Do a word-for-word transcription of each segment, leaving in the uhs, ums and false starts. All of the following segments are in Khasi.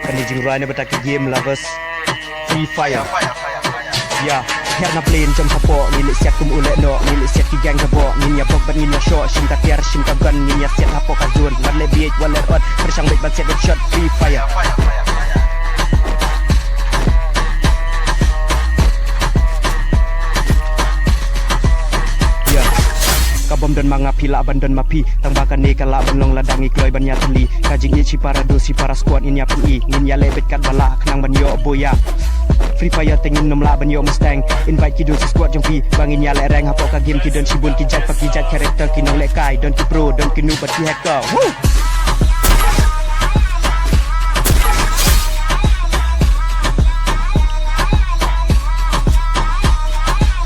Kane jingrwai na bynta ki game lovers. Free Fire. Ya, her na plain jong shapoh, ngi leh siat kum u leh noh, ngi leh siat ki gang shapoh, ngin ïa bok bad ngin ïa shoh, shim ka tiar, shim ka gun, ngin ïa siat hapoh ka zone, wat leh bieit, wat leh ot, pyrshang beit ban siat beit shot, Free Fire. Ya. Ka bym don ma nga phi lah ban don ma phi. Tang ba kane ka lah ban long lada ngi kloi ban ïa tylli. Ka jingïeit shi para dos shi para squad ngin ïa pyni. Ngin ïa leh beit katba lah khnang ban ïoh buh ïa. Free Fire te ngin nym lah ban ïoh Mustang. Invite ki dos shi squad jong phi ba ngin ïa leh rank hapoh ka game. Ki don shibun ki jait pa ki jait character, ki nongleh kai, don ki pro, don ki noob bad ki hacker. Woo!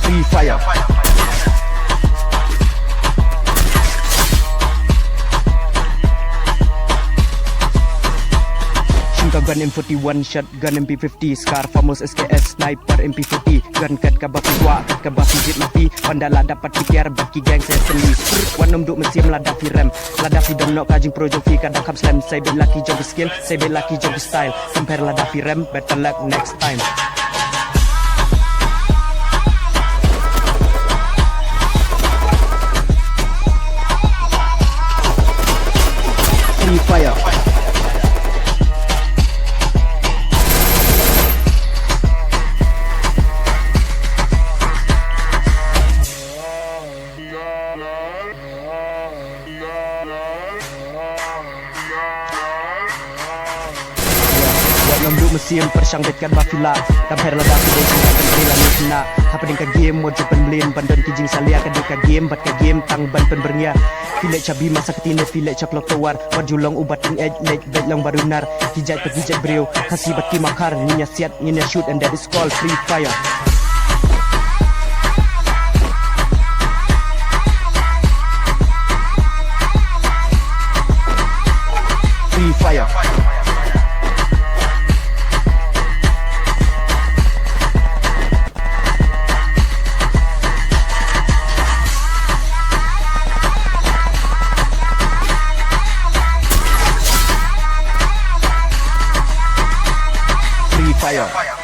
Free Fire. Shim ka gun M forty-one, shotgun M P fifty, Scar, FAMAS, S K S, sniper, M P forty, gun kat kaba phi kwah, kat kaba phi jied ma phi, pynban lah dap bad ki tiar bad ki gang Sesame. Wat nym duh mynsiem lada phi rem, lada phi don noh ka jingpro jong phi ka dang kham slem, sa beit lucky jong ki skill, sa beit lucky jong ki style. Compare lada phi rem, better luck next time. Free Fire. Wat nym duh mynsiem, pyrshang beit katba phi lah. Compare lada phi dei shisha, compare lada phi nah. Hapdeng ka game wat ju pynbeit, ban don ki jingsalia, ka dei ka game bad ka game tang ban pynbyrngia. Phi leit sha bima sa kti ne phi leit sha klok tawar, wat ju long uba tyngeh, leit beit long barunar. Ki jait pa ki jait briew, Khasi bad ki Makar, ngin ïa siat, ngin ïa shoot, and that is called Free Fire. Free Fire. Free Fire.